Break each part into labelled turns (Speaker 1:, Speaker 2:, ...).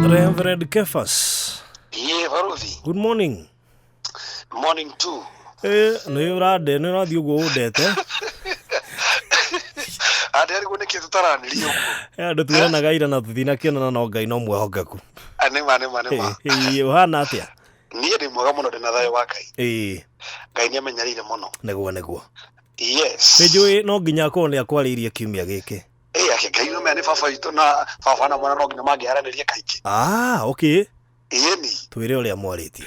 Speaker 1: Reverend Kefas.
Speaker 2: Ye baruthi.
Speaker 1: Good morning.
Speaker 2: Morning too.
Speaker 1: Eh, nĩ ũrande nĩ ũrathiĩ ũguo ũndete.
Speaker 2: Andĩ arigwo nĩkĩ tũtaranĩria ũguo.
Speaker 1: Eh, andũ tuonanaga ira na tũtinakĩonana no Ngai no mwĩhokeku.
Speaker 2: Ah, Nĩma nĩma nĩma.
Speaker 1: Ĩĩ, ũhana atĩa?
Speaker 2: Niĩ ndĩ mwega mũno ndĩ na thayũ wa Ngai.
Speaker 1: Ĩĩ,
Speaker 2: Ngai nĩ amenyereire mũno.
Speaker 1: nĩguo nĩguo.
Speaker 2: Yes.
Speaker 1: Nĩ njũĩ no nginya akorwo nĩ akwarĩirie kiumia gĩkĩ.
Speaker 2: Ĩĩ ake Ngai no menya nĩ baba witũ na baba na mwana no nginya mangĩaranĩria kaingĩ.
Speaker 1: Ah, okay.
Speaker 2: Ĩni.
Speaker 1: Twĩre ũrĩa mwarĩtie.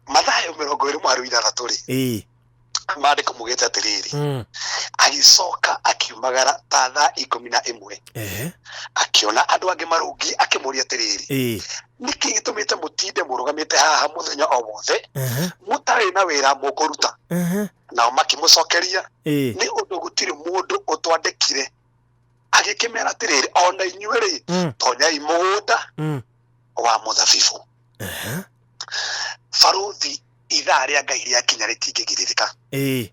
Speaker 2: Mathayo 26 rĩ.
Speaker 1: Ĩĩ.
Speaker 2: Maandĩko mugĩte atĩrĩrĩ. Agĩcoka akiumagara ta thaa 11.
Speaker 1: Ehe.
Speaker 2: Akĩona andũ angĩ marũngiĩ akĩmũria atĩrĩrĩ.
Speaker 1: Ĩĩ.
Speaker 2: Nĩkĩ gĩtũmĩte mũtinde mũrũgamĩte haha mũthenya o wothe
Speaker 1: Ehe.
Speaker 2: mũtarĩ na wĩra mũkũruta?
Speaker 1: Ehe.
Speaker 2: Nao makĩmũcokeria,
Speaker 1: Ĩĩ.
Speaker 2: nĩ ũndũ gũtirĩ mũndũ ũtwandĩkire. Agĩkĩmera atĩrĩrĩ, ona inyuĩ rĩ, tonyai mũgũnda wa mũthabibũ.
Speaker 1: Ehe.
Speaker 2: Barũthi, ithaa rĩa Ngai rĩakinya rĩtingĩgirĩrĩka.
Speaker 1: Ĩĩ.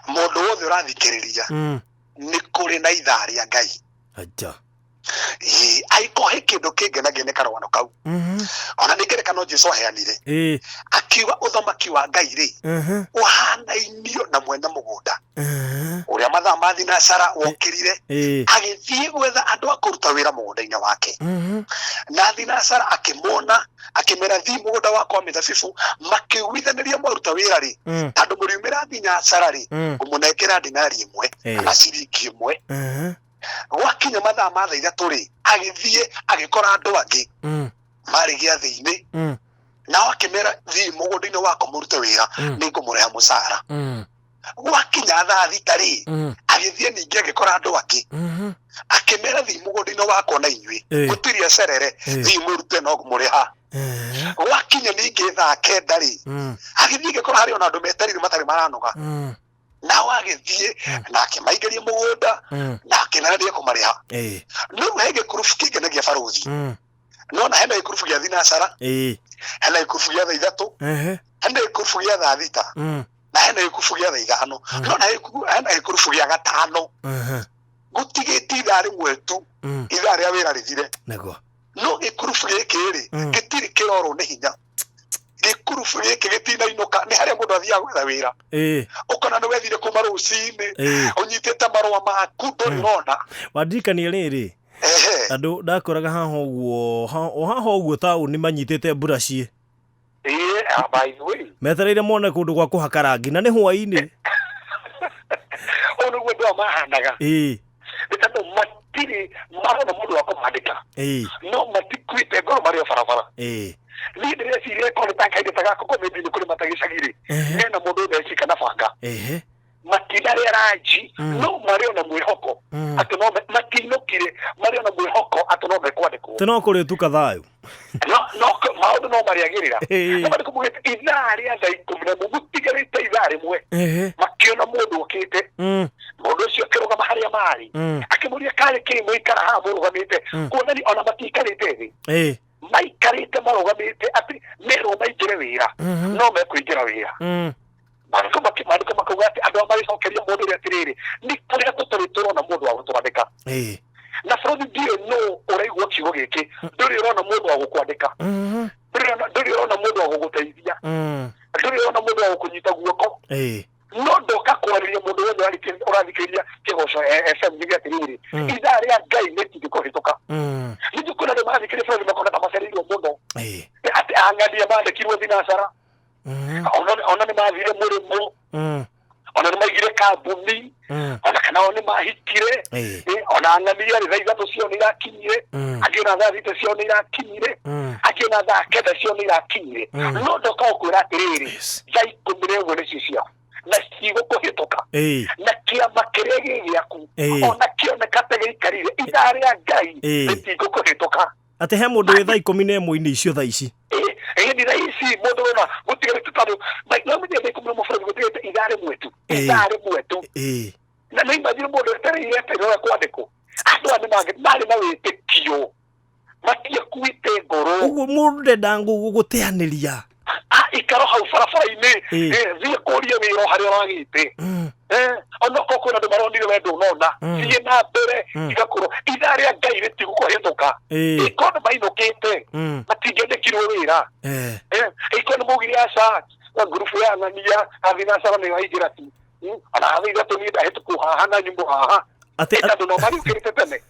Speaker 2: Mũndũ wothe ũrathikĩrĩria, nĩ kũrĩ na ithaa rĩa Ngai.
Speaker 1: Aja.
Speaker 2: Ĩĩ, angĩkorwo he kĩndũ kĩngenagia nĩ karũgano kau. Ona nĩ ngerekano Jesu aheanire.
Speaker 1: Ĩĩ.
Speaker 2: Akiuga ũthamaki wa Ngai rĩ, ũhanainio na mwene mũgũnda ũrĩa mathaa ma thinacara wokĩrire
Speaker 1: Ĩĩ.
Speaker 2: agĩthiĩ gwetha andũ a kũruta wĩra mũgũnda-inĩ wake. Na thinacara akĩmona akĩmera thiĩ mũgũnda wakwa wa mĩthabibũ, makĩiguithanĩria mwaruta wĩra rĩ, tondũ mũriumĩra thinacara rĩ, ngũmũnengera dinari 1 kana ciringi 1. Gwakinya mathaa ma thaa 3 rĩ, agĩthiĩ agĩkora andũ angĩ marĩ gĩathĩ-inĩ, nao akĩmera thiĩ mũgũnda-inĩ wakwa mũrute wĩra, nĩngũmũrĩha mũcara. Gwakinya thaa 6 rĩ, agĩthiĩ ningĩ agĩkora andũ angĩ, akĩmera thiĩ mũgũnda-inĩ wakwa na inyuĩ, mũtirĩ acerere, thiĩ mũrute no ngũmũrĩha. Gwakinya ningĩ thaa 9 rĩ, agĩthiĩ agĩkora harĩ ona andũ metereire matarĩ maranoga. Nao agĩthiĩ na akĩmaingĩria mũgũnda na akĩnanĩria kũmarĩha. No he gĩkurubu kĩngenagia barũthi. Nona hena gĩkurubu gĩa thinacara, hena gĩkurubu gĩa thaa 3, hena gĩkurubu gĩa thaa 6, na hena gĩkurubu gĩa thaa 5. Nona hena gĩkurubu gĩa 5. Gũtigĩte ithaa rĩmwe tu, ithaa rĩa wĩra rĩthire.
Speaker 1: Nĩguo.
Speaker 2: No gĩkurubu gĩkĩ rĩ, gĩtirĩ kĩrorwo nĩ hinya. Gĩkurubu gĩkĩ gĩtinainũka, nĩ harĩa mũndũ athiaga gwetha wĩra. Ũkona nĩ wethire kuma rũcinĩ, ũnyitĩte marũa maku ndũrĩ ũrona.
Speaker 1: Wandirikania rĩrĩ, andũ ndakoraga haha ũguo, o haha ũguo taũni manyitĩte mburaciĩ.
Speaker 2: Ĩĩ, by the way.
Speaker 1: Metereire mone kũndũ gwa kũhaka rangi na nĩ hwaĩ-inĩ.
Speaker 2: Ũũ nĩguo andũ aya mahanaga.
Speaker 1: Ĩĩ.
Speaker 2: Nĩ tondũ matirĩ marona mũndũ wa kũmandĩka.
Speaker 1: Ĩĩ.
Speaker 2: No matikuĩte ngoro marĩ o barabara.
Speaker 1: Ĩĩ.
Speaker 2: Niĩ ndĩreciria korwo nĩ ta kahinda ta gaka kũu maybe nĩ kũrĩma ta gĩcagi-rĩ, hena mũndũ ũtheci kana banga. Matinarĩa ranji, no marĩ ona mwĩhoko atĩ no matinũkire, marĩ ona mwĩhoko atĩ no mekwandĩkwo.
Speaker 1: Atĩ no kũrĩtuka thayũ.
Speaker 2: No, no, maũndũ no marĩagĩrĩra.
Speaker 1: Ĩĩ.
Speaker 2: No marĩ kũmũgĩte ithaa rĩa thaa 11, gũtigarĩte ithaa rĩmwe. Makĩona mũndũ okĩte. Mũndũ ũcio akĩrũgama harĩa marĩ. Akĩmũria karĩ kĩ mũikara haha mũrũgamĩte. Kuonania ona matiikarĩte thĩ.
Speaker 1: Ĩĩ.
Speaker 2: Maikarĩte marũgamĩte atĩ merwo maingĩre wĩra. No mekũingĩra wĩra. Maandĩko maandĩko makauga atĩ andũ aya magĩcokeria mũndũ ũrĩa atĩrĩrĩ, nĩ kũrĩa tũtarĩ tũrona mũndũ wa gũtwandĩka.
Speaker 1: Ĩĩ.
Speaker 2: Na bũrũri ndiũĩ nũ ũraigua kiugo gĩkĩ, ndũrĩ ũrona mũndũ wa gũkwandĩka. Ndũrĩ ũrona mũndũ wa gũgũteithia. Ndũrĩ ũrona mũndũ wa gũkũnyita guoko.
Speaker 1: Ĩĩ.
Speaker 2: No ndoka kwarĩria mũndũ wothe ũrathikĩrĩria Kĩgoco FM njuge atĩrĩrĩ, ithaa rĩa Ngai rĩtingĩkũhĩtũka. Ningĩ kwĩna andũ marathikĩrĩria bũrũri makona ta macereirwo mũno.
Speaker 1: Ĩĩ.
Speaker 2: Atĩ ang'ania mandĩkirwo thinacara. Ona nĩ mathire mũrĩmo. Ona nĩ maigire kambuni. Ona kana o nĩ mahikire.
Speaker 1: Ĩĩ.
Speaker 2: Ona ang'ania rĩ, thaa 3 ciao nĩ irakinyire. Angĩ ona thaa 6 ciao nĩ irakinyire. Angĩ ona thaa 9 ciao nĩ irakinyire. No ndoka gũkwĩra atĩrĩrĩ, thaa 11 nĩcio ciao. Na cigũkũhĩtũka.
Speaker 1: Ĩĩ.
Speaker 2: Na kĩama kĩrĩa gĩ gĩaku,
Speaker 1: Ĩĩ.
Speaker 2: ona kĩoneka ta gĩikarire, ithaa rĩa Ngai
Speaker 1: Ĩĩ.
Speaker 2: rĩtingũkũhĩtũka.
Speaker 1: Atĩ he mũndũ wĩ thaa 11 icio thaa ici.
Speaker 2: Ĩĩ, ĩĩ, ni thaa ici mũndũ wĩna gũtigarĩte tondũ, no menye thaa 11 bũrũri gũtigarĩte ithaa rĩmwe tu.
Speaker 1: Ĩĩ.
Speaker 2: Ithaa rĩmwe tu.
Speaker 1: Ĩĩ.
Speaker 2: Na nĩ imagine mũndũ etereire etereire kwandĩkwo. Andũ aya marĩ na wĩtĩkio. Matiakuĩte ngoro.
Speaker 1: Ũguo mũndũ ndendaga gũteanĩria.
Speaker 2: Ikaro hau barabara-inĩ.
Speaker 1: Ĩĩ.
Speaker 2: Thiĩ kũria wĩra o harĩa ũragĩte. Onokorwo kwĩna andũ maronire we ndũnona, thiĩ na mbere. Tiga kũrwo ithaa rĩa Ngai rĩtigũkũhĩtũka. Ĩkorwo nĩ mainũkĩte, matingĩandĩkirwo wĩra. Ĩkorwo nĩ maugire aca na ngurubu ya ng'ania athinacara nĩ waingĩra tu. Ona thaa 3 niĩ ndahĩtũkwo haha na nyumwo haha.
Speaker 1: Atĩ
Speaker 2: Tondũ no mariũkĩrĩte tene.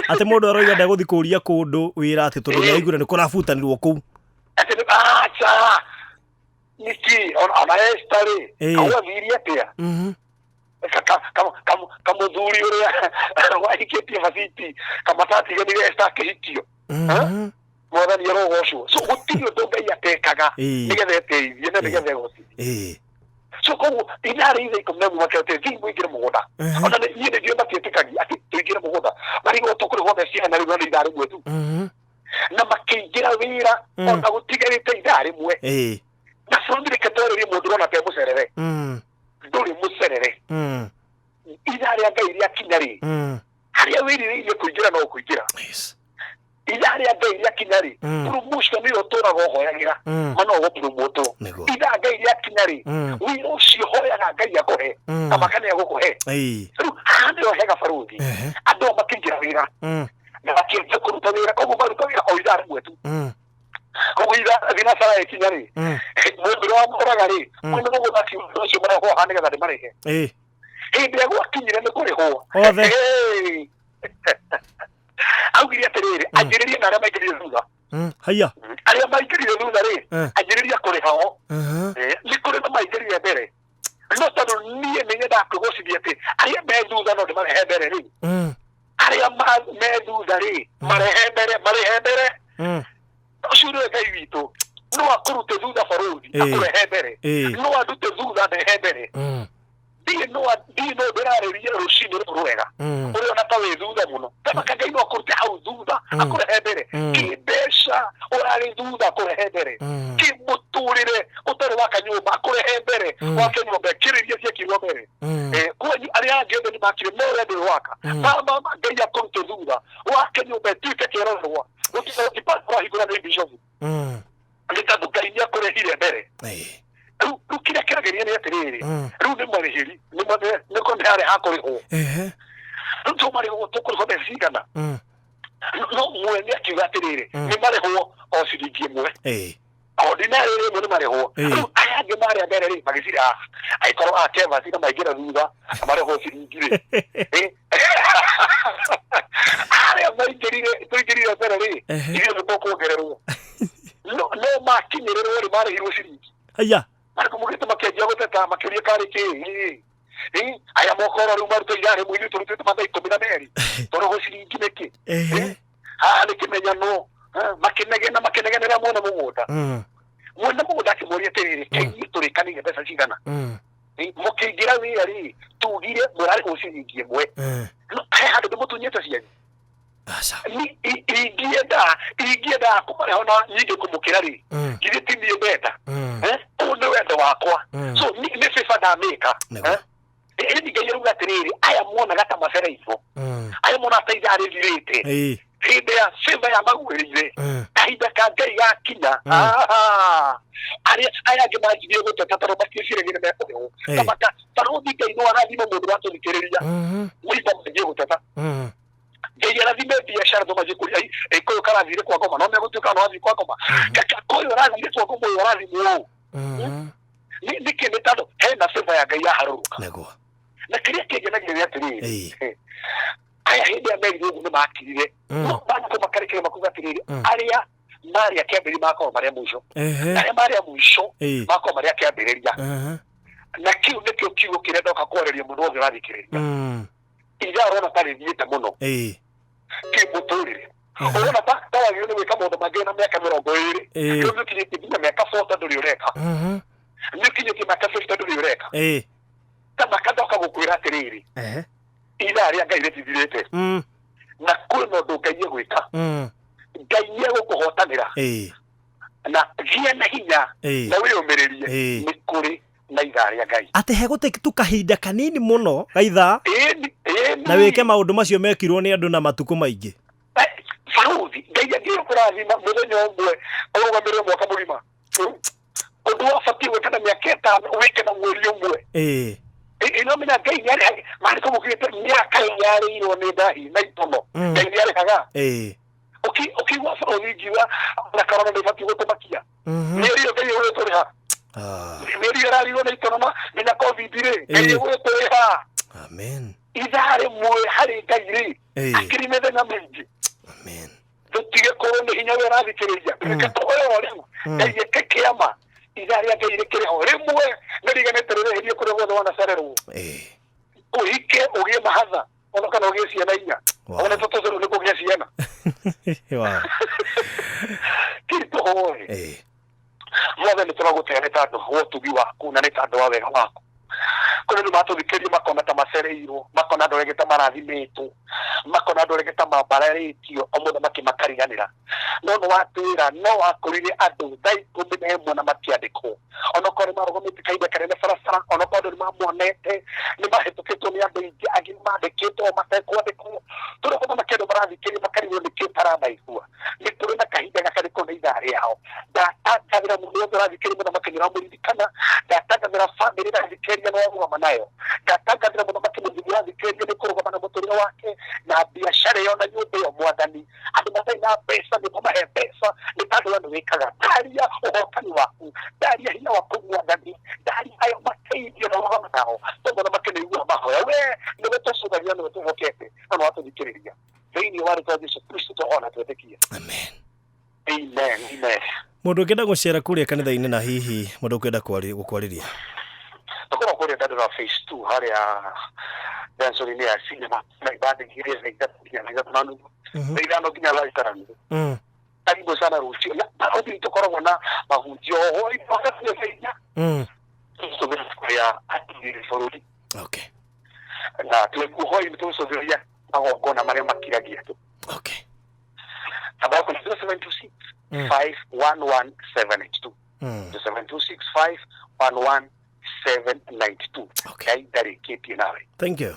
Speaker 1: Atĩ mũndũ aroiga ndegũthiĩ kũria kũndũ wĩra atĩ tondũ nĩ aiguire nĩ kũrabutanirwo kũu.
Speaker 2: Atĩ nĩ aca nĩkĩ ona Esther rĩ, gwathirie atĩa? Kamũthuri ũrĩa wahikĩtie Vasiti kamatatiganire, Esther akĩhikio. Mwathani arogocwo. So gũtirĩ ũndũ Ngai atekaga nĩgetha eteithie na nĩgetha egocithie. So koguo ithaa rĩa 11:30 makĩote thiĩ mũingĩre mũgũnda. Ona niĩ nĩ ndiũ matiĩtĩkagia atĩ tũingĩre mũgũnda, marigwo tũkũrĩhwo mbeca cigana rĩu, na nĩ ithaa 1 tu. Na makĩingĩra wĩra ona gũtigarĩte ithaa 1. Na bũrũri, reke twarĩrie mũndũ ũrona te mũcerere. Ndũrĩ mũcerere. Ithaa rĩa Ngai rĩakinya rĩ, harĩa wĩrirĩirie kũingĩra no ũkũingĩra. Ithaa rĩa Ngai rĩakinya rĩ, promotion ĩyo ũtũraga ũhoyagĩra, ma no ũgũpromotwo. Ithaa Ngai rĩakinya rĩ, wĩra ũcio hoyaga Ngai akũhe, kamaka nĩ agũkũhe. Rĩu haha nĩho hega, barũthi. Andũ aya makĩingĩra wĩra na makĩanjia kũruta wĩra, koguo maruta wĩra o ithaa 1 tu. Koguo ithaa thinacara ĩkinya rĩ, mũndũ ũrĩa wamũraga rĩ, mwene mũgũnda akiuga andũ acio marehwo haha nĩgetha ndĩmarĩhe. Hĩndĩ ĩrĩa gwakinyire nĩ kũrĩhwo
Speaker 1: Othe.
Speaker 2: Hey! Augire atĩrĩrĩ, anjĩrĩrie na arĩa maingĩrire thutha.
Speaker 1: Haya.
Speaker 2: Arĩa maingĩrire thutha rĩ, anjĩrĩria kũrĩha o. Nĩ kũrĩ na maingĩrire mbere, no tondũ niĩ nĩ nyendaga kwĩgocithia atĩ arĩa me thutha no ndĩmarehe mbere rĩ, arĩa me thutha rĩ, marehe mbere, marehe mbere. Ũcio nĩwe Ngai witũ, no akũrute thutha, barũthi, akũrehe mbere. No andute thutha ndehe mbere. Ndirĩ no ndirĩ no ndĩrarĩria rũcinĩ rũrũ rwega. Ũrĩona ta wĩ thutha mũno, tamaka Ngai no akũrute hau thutha akũrehe mbere. Kĩmbeca ũrarĩ thutha, akũrehe mbere. Kĩmũtũrĩre ũtarĩ waka nyũmba, akũrehe mbere. Wake nyũmba ĩkĩrĩria ciakirwo mbere. Kwanyu arĩa angĩ othe nĩ makire, no we ndũrĩ waka. Mama, Ngai akũrute thutha wake nyũmba ĩtuĩke kĩrorerwa, gũtirĩ wahingũra nĩ bishofu. Nĩ tondũ Ngai nĩ akũrehire mbere. Rĩu kĩrĩa kĩrageria nĩ atĩrĩrĩ, rĩu nĩ marĩhĩri nĩko nĩ harĩa hakũrĩhwo. Rĩu tũmarĩhwo, tũkũrĩhwo mbeca cigana? No mwene akiuga atĩrĩrĩ, nĩ marĩhwo o ciringi 1. O dinari 1 nĩ marĩhwo. Rĩu aya angĩ marĩa mbere rĩ, magĩcira angĩkorwo a Kevasi na maingĩra thutha na marĩhwo ciringi rĩ, arĩa maingĩrire tũingĩrire mbere rĩ, ithuĩ nĩ tũkuongererwo. No makinyĩrĩrwo rĩ, marĩhirwo ciringi.
Speaker 1: Haya.
Speaker 2: Marĩkũmũgĩte makĩanjia gũteta, makĩũria karĩ kĩ. Aya mokoro rĩu maruta ithaa 1, ithuĩ tũrutĩte mathaa 12, tũrĩhwo ciringi nĩkĩ? Haha nĩ kĩmenyano. Makĩnegena, makĩnegenera mwene mũgũnda. Mwene mũgũnda akĩmũria atĩrĩrĩ, kaĩ ithuĩ tũrĩkanĩire mbeca cigana? Mũkĩingĩra wĩra rĩ, tugire mũrarĩhwo ciringi 1. No he handũ ndĩmũtunyĩte cianyu?
Speaker 1: Aca.
Speaker 2: Ingĩenda kũmarĩha na nyingĩ kũmũkĩra rĩ, githĩ ti niĩ ndenda? Ũyũ nĩ wendo wakwa. So nĩ favor ndamĩka. Ĩni Ngai arauga atĩrĩrĩ, aya monaga ta macereirwo, aya monaga ta ithaa rĩthirĩte, hĩndĩ ya favor ya maguĩrĩire. Kahinda ka Ngai gakinya, arĩa aya angĩ manjirie gũteta tondũ matiĩciragia nĩ mekũrĩhwo. Kamaka barũthi, Ngai no arathime mũndũ watũthikĩrĩria. Mũiba manjie gũteta. Ngai arathime biacara tũmanjie kũria ĩkũyũ karathire kwa ngoma, no megũtuĩka no athiĩ kwa ngoma. Kaka koyũ arathire kwa ngoma, ũyũ arathimwo ũũ. Nĩkĩ? Nĩ tondũ hena favor ya Ngai yaharũrũka. Na kĩrĩa kĩngenagia nĩ atĩrĩrĩ, aya hĩndĩ ĩrĩa merirwo ũguo nĩ makirire. No manako makarĩkĩra makuga atĩrĩrĩ, arĩa marĩ a kĩambĩrĩria makorwo marĩ a mũico, arĩa marĩ a mũico makorwo marĩ a kĩambĩrĩria. Na kĩu nĩkĩo kiugo kĩrĩa ndoka kwarĩria mũndũ wothe ũrathikĩrĩria. Ithaa ũrona ta rĩthiĩte mũno kĩmũtũrĩre, ũrona ta wagĩrĩirwo nĩ gwĩka maũndũ mangĩ na mĩaka 20, rĩu nĩ ũkinyĩtie nginya mĩaka 40 ndũrĩ ũreka, nĩ ũkinyĩtie mĩaka 50 ndũrĩ ũreka. Ta makandoka gũkwĩra atĩrĩrĩ, ithaa rĩa Ngai rĩtithirĩte. Na kwĩna ũndũ Ngai egwĩka. Ngai nĩ egũkũhotanĩra. Na gĩa na hinya na wĩyũmĩrĩrie. Nĩ kũrĩ na ithaa rĩa Ngai.
Speaker 1: Atĩ hegũtĩ tu kahinda kanini mũno ga ithaa
Speaker 2: Ĩni, ĩni.
Speaker 1: na wĩke maũndũ macio mekirwo nĩ andũ na matukũ maingĩ.
Speaker 2: Barũthi, Ngai angĩũkũrathima mũthenya ũmwe ũrũgamĩrĩre mwaka mũgima. Ũndũ wabatiĩ gwĩka na mĩaka 5 wĩke na mweri ũmwe. Ĩno menya Ngai nĩarĩhaga. Maandĩko maugĩte mĩaka yarĩirwo nĩ ndahi na itono. Ngai nĩarĩhaga. Ũkĩigua bũrũri ngiuga na korona ndĩbatiĩ gũtũmakia. Mĩeri ĩyo Ngai ĩgũgĩtũrĩha. Mĩeri ĩyo ĩrarĩirwo nĩ itono na COVID rĩ, Ngai ĩgũgĩtũrĩha.
Speaker 1: Amen.
Speaker 2: Ithaa rĩmwe harĩ Ngai rĩ, akĩrĩ mĩthenya mĩingĩ.
Speaker 1: Amen.
Speaker 2: Tũtige kũrwo nĩ hinya ũrĩa ũrathikĩrĩria. Reke tũhoe o rĩu. Ngai eke kĩama. Ithaa rĩa Ngai rĩkĩrĩ ho. Rĩmwe nĩ riganĩte rĩrĩhĩrie kũrĩa guothe wanacererwo. Ũhike ũgĩe mahatha ona kana ũgĩe ciana inya. Ona tũtũcerwo nĩ kũgĩa ciana. Kĩrĩ tũhoe. Mwathani tũragũtĩa nĩ tondũ wa ũtugi waku na nĩ tondũ wa wega waku. Kũrĩ andũ matũthikĩrĩria makona ta macereirwo, makona andũ arĩa ta marathimĩtwo, makona andũ arĩa ta mambararĩtio, o mũthamaki makariganĩra. No nĩ watwĩra no wakorire andũ thaa 11 na matiandĩkwo. Onokorwo nĩ marũgamĩte kahinda kanene barabara, onokorwo andũ nĩ mamonete, nĩ mahĩtũkĩtwo nĩ andũ aingĩ, angĩ nĩ mandĩkĩtwo matekwandĩkwo. Tũrĩ mũthamaki andũ marathikĩrĩria makarigwo nĩkĩ ũtaramaigua. Nĩ kũrĩ na kahinda gaka nĩ kũrĩ na ithaa rĩao. Ndatangathĩra mũndũ wothe ũrathikĩrĩria mũthamaki nĩ ũramũririkana. Ndatangathĩra bamĩrĩ ĩrathikĩrĩria nĩ warũgama nayo. Ndatangathĩra mũthamaki mũthuri ũrathikĩrĩria nĩ kũrũgama na mũtũrĩre wake na biacara ĩyo na nyũmba ĩyo mwathani. Andũ matarĩ na mbeca nĩ ũkũmahe mbeca nĩ tondũ we nĩ wĩkaga. Ndaria ũhotani waku, ndaria hinya waku mwathani, ndaria ayo mateithio na ũrũgama nao. Tondũ mũthamaki nĩ ũiguaga mahoya. We nĩwe tũcũthagĩra, nĩwe twĩhokete na nĩ watũthikĩrĩria. Thĩinĩ wa rĩtwa Jesu Kristo tũhoya na twĩtĩkie.
Speaker 1: Amen.
Speaker 2: Amen. Amen.
Speaker 1: Mũndũ ũngĩenda gũcera kũrĩa kanitha-inĩ na hihi mũndũ ũkwenda gũkwarĩria?
Speaker 2: Tũkoragwo kũrĩa Dandora Phase 2 harĩa junction-inĩ ya cinema na ibandĩ igĩrĩ thaa ithatũ nginya thaa ithatũ na nuthu. Thaa ithano nginya thaa ithatũ na nuthu. Karibu sana rũciũ. Na ũthii tũkoragwo na mahunjio hwaĩ-inĩ wa thaa inya. Tũcũthĩrĩria kũrĩa atigĩrĩri bũrũri. Na twĩkuo hwaĩ-inĩ tũcũthĩrĩria magongona marĩa makiragia tu. Namba yaku ni 0726 511792. 0726 511792. Ngai ndarĩkĩtie nawe.
Speaker 1: Thank you.